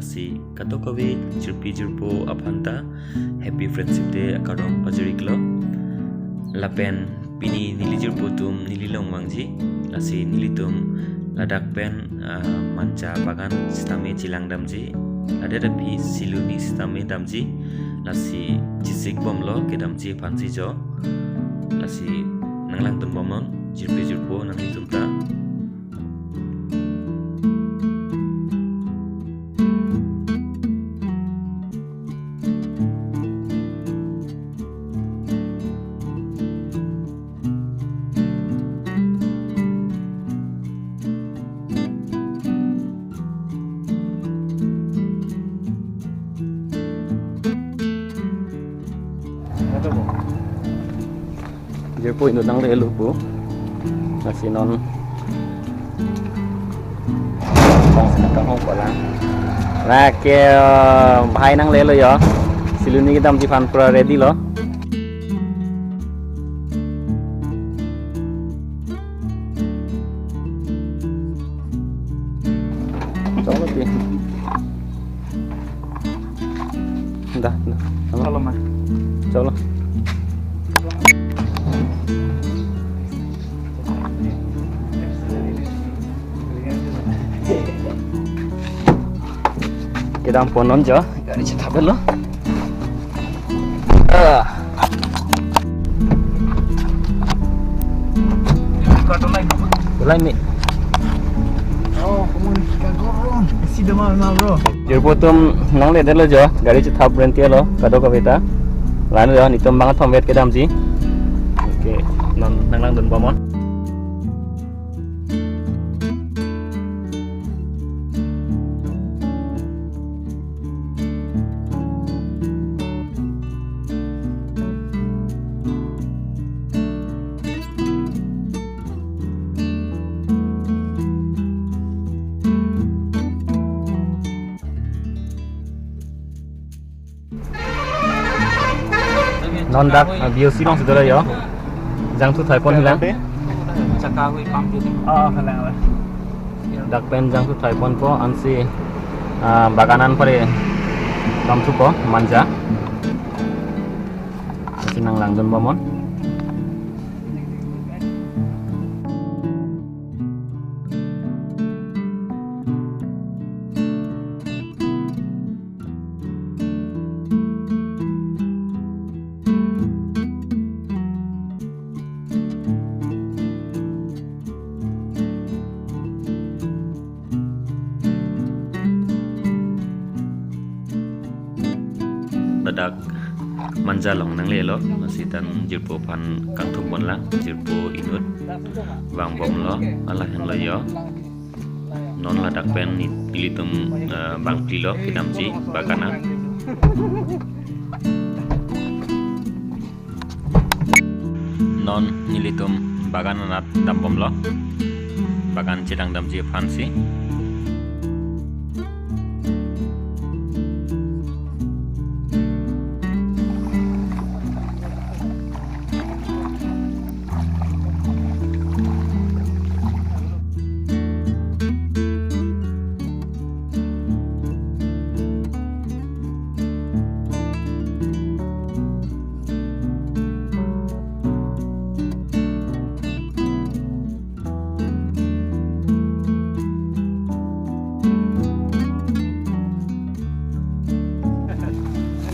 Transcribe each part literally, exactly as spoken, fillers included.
Si kadokave jirpi jirpo aphan ta Happy Friendship Day akardom pajir-iklo. Lapen pini neli jirpo atum neli along vangji. Lasi nelitum ladak pen, ah, manja bagan sitame chelang damji. Ladak aphi siluni sitame damji. Lasi chesik bomlo kedamji aphansi jo. Lasi nanglangdun bomnon jirpi jirpo nanglitum ta. Jirpo inut nanglelo pu. Lasi non. Bang sini kahong kolang. Lake, eh, bahai nanglelo jo. Siluni kedamji aphan pura ready lo. Chalo, pi. Dah, dah. Chalo, ma. Chalo. Kedam ponnon jo, gari chethap lo. Ah. Ulai mi. Oh, come on, kita gorong. Isi dama na, bro. Jirpo atum nangledetlo jo, gari chethap renti lo, kadokave ta. Lahenlo jo, nelitum bang thomvet kedamji. Okay, non nanglangdun bomnon. Non dak, ah, B O C alongsi dolo jo. Jangthu thaipon hilang. Chaka hui pam tu. Oh, hilang, hilang. Dak pen jangthu thaiponpo ansi, ah, bagan an pare damthupo manja. Ansi nanglangdun bomnon. Ladak manja along nanglelo, lasi tan jirpo aphan kangthum ponlang, jirpo inut vangbomlo, lahenlo jo. Non ladak pen ni-, nelitum, eh, bangphli lo kedamji bagan an. Non nelitum bagan anat dambomlo. Bagan chedang damji aphansi.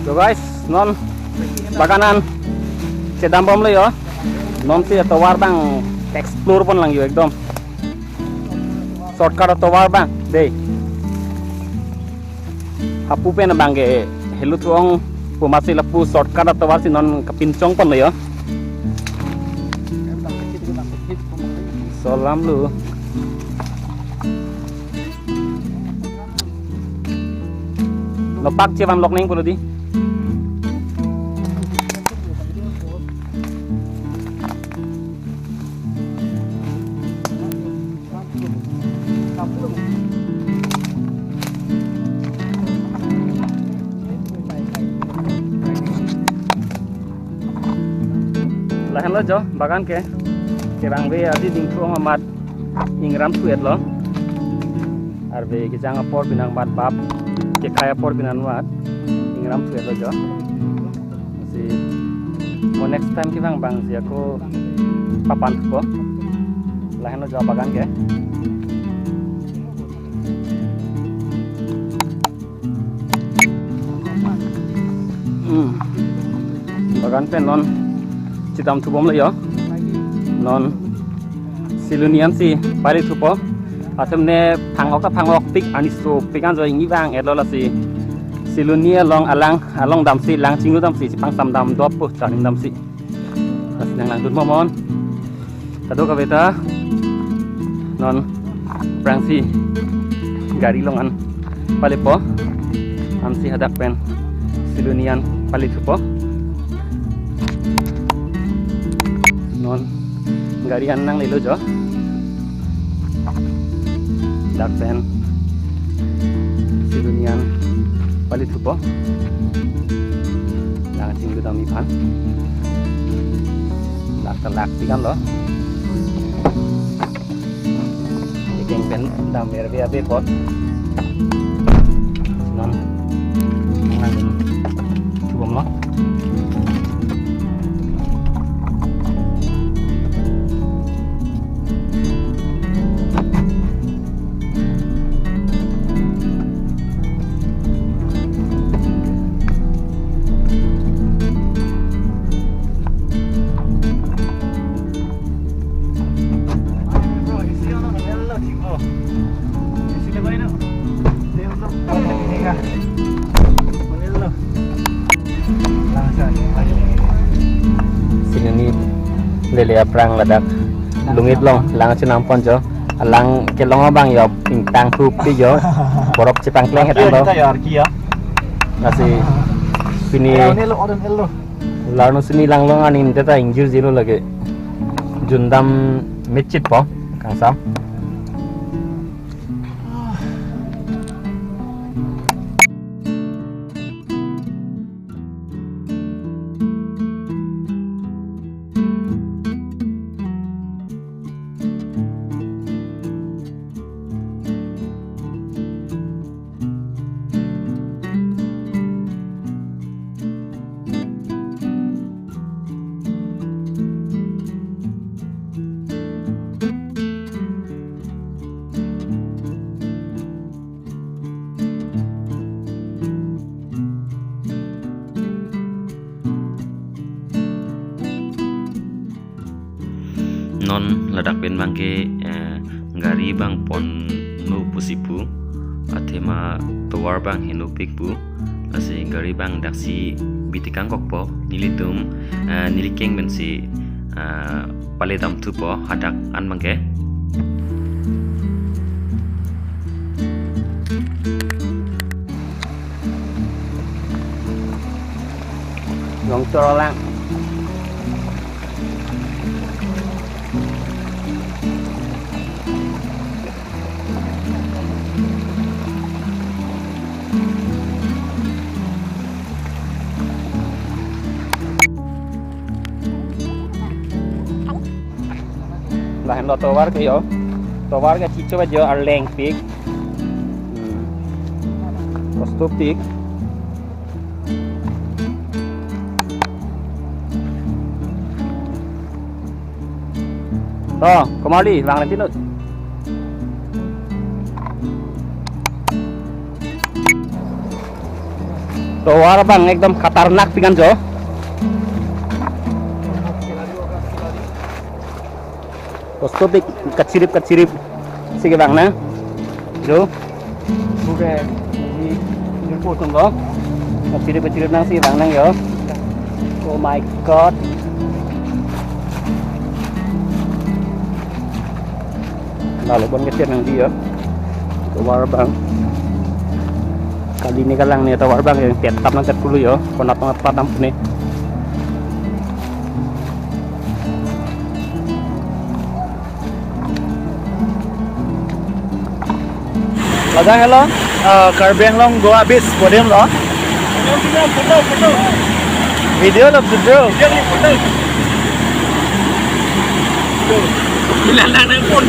So guys, non bagan an chedambomlo jo. Nonsi atovar abang explore ponlang jo ekdom. Shortcut atovar abang, dei. Hapu pen abang ke helu thu-ong pu amatsi lapu shortcut atovar si non kapinchong ponlo jo. Salam lu. Nopak chevan lok neng pulo dei. Lahenlo jo bagan ke. Kevangve adi dingthu-ong amat ingram thu-etlo. Arve kejang apor penang amat bap. Kekhai apor pinan mat ingram thu-etlo jo. Si mo next time kevang abang si ako papan thupo. Lahenlo jo bagan ke. Hmm. Bagan pen non chedam thubomlo jo. Non siluni an si pali thupo. Athemne phangok ta phangokpik, arni sopik an jo ingni vang-etlo lasi. Siluni along alang, along damsi, lang chinglu damsi, chepangsam dam doppo, charning damsi. Lasi nanglangdun mo mon. Kadokave ta non aphrangsi gari along an palipo. Ansi hadak pen siluni an pali thupo. Non gari an nanglelo jo. Dak pen siluni an pali thupo. Lang chinglu dam-i aphan. Lak ta lakpik anlo. Kekeng pen dam verve ave apot. Non nang thubomlo. Siluni lele aphrang ladak lungit along lang chenam pon jo. Alang kelong abang jo ingtang thupi jo. Borok chepangkleng het anlo. Lasi pini larno sini lang along arni mate ta ingjir jilo lake. Jundam mechit po kangsam. Non ladak pen abang ke, eh, gari abang ponlo pusi pu, athema tovar abang henopik pu, lasi gari abang daksi bitikang kokpo, nelitum, eh, neli keng pensi, eh, pali dam thupo hadak an abang ke. Long choro lang. Lahenlo tovar ke jo. Tovar ke chicho ba jo arlengpik. Hmm. Kostopik. To, komarli, vang lagi nu. Tovar abang ekdom khatarnak pik an jo. Kostopik kachirip kachirip si kevang nang. Jo. Buke di jemput tunggu. Kachirip kachirip nang si kevang nang jo. Oh my God. Lalu pon ketir nang di jo. Tovar abang. Kali ni kalang ni tovar abang yang tetap nang tet kulu jo. Konat nang pat nampune. Ladak helo, eh, Karbi Anglong Goa Beach pudamlo. Video lo, video. Video ni photo. Tuh. Bilang nang nang pun.